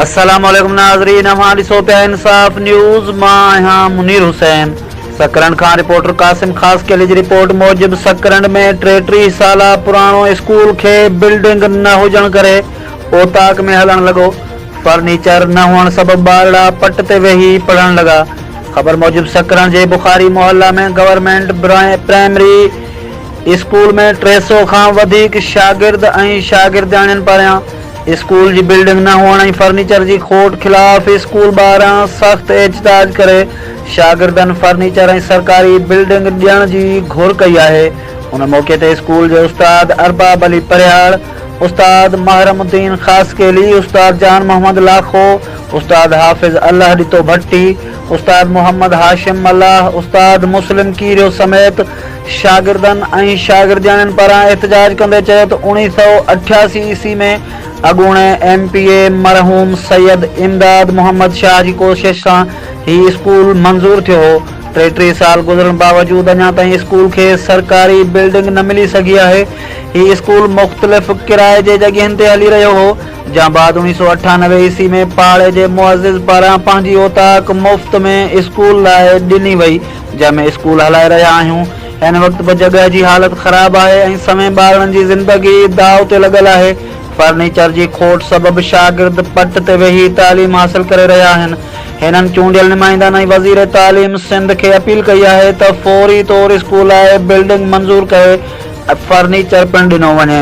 السلام عليڪم ناظرين اوهان ڏسو پيا انصاف نيوز مان آهيان منير حسين سڪرنڊ کان رپورٽر قاسم خاصخيلي جي رپورٽ موجب سڪرنڊ ۾ 33 سالا پراڻو اسڪول کي بلڊنگ نه هجڻ ڪري اوطاق ۾ هلڻ لڳو فرنيچر نه هئڻ سبب ٻارڙا پٽ تي ويهي پڙهڻ لڳا خبر موجب سڪرنڊ جي بخاري محلا ۾ گورنمينٽ پرائمري اسڪول ۾ 300 کان وڌيڪ شاگرد ۽ شاگردياڻين پاران اسڪول جي بلڊنگ نه هئڻ ۽ فرنيچر جي کوٽ خلاف اسڪول ٻاهران سخت احتجاج ڪري شاگردن فرنيچر ۽ سرڪاري بلڊنگ ڏيڻ جي گهر ڪئي آهي. ان موقعي تي اسڪول جي استاد ارباب علي پرهياڙ، استاد محرم الدين خاصخيلي، استاد جان محمد لاکو، استاد حافظ الله ڏتو ڀٽي، استاد محمد هاشم ملاح، استاد مسلم ڪيريو سميت شاگردن ۽ شاگردياڻين پاران احتجاج ڪندي چيو ته 1988 عيسوي ۾ اڳوڻي ايم پي اي مرحوم سيد امداد محمد شاهه جي ڪوشش سان هي اسڪول منظور ٿيو هو، 33 سال گذرڻ باوجود اڃا تائين اسڪول کي سرڪاري بلڊنگ نه ملي سگهي آهي، هي اسڪول مختلف ڪرائي جي جڳهين تي هلي رهيو هو، جنهن بعد 1998 عيسوي ۾ پاڙي جي معزز پاران پنهنجي اوطاق مفت ۾ اسڪول لاء ڏني وئي. جنهن ۾ اسڪول هلائي رهيا آهيون، هن وقت به جڳهه جي حالت خراب آهي ۽ سوين ٻارڙن جي زندگي داء تي لڳل آهي، فرنيچر جي کوٽ سبب شاگرد پٽ تي ويهي تعليم حاصل ڪري رهيا آهن، هنن چونڊيل نمائندن ۽ وزير تعليم سنڌ کي اپيل ڪئي آهي ته فوري طور اسڪول لاء بلڊنگ منظور ڪري فرنيچر پڻ ڏنو وڃي.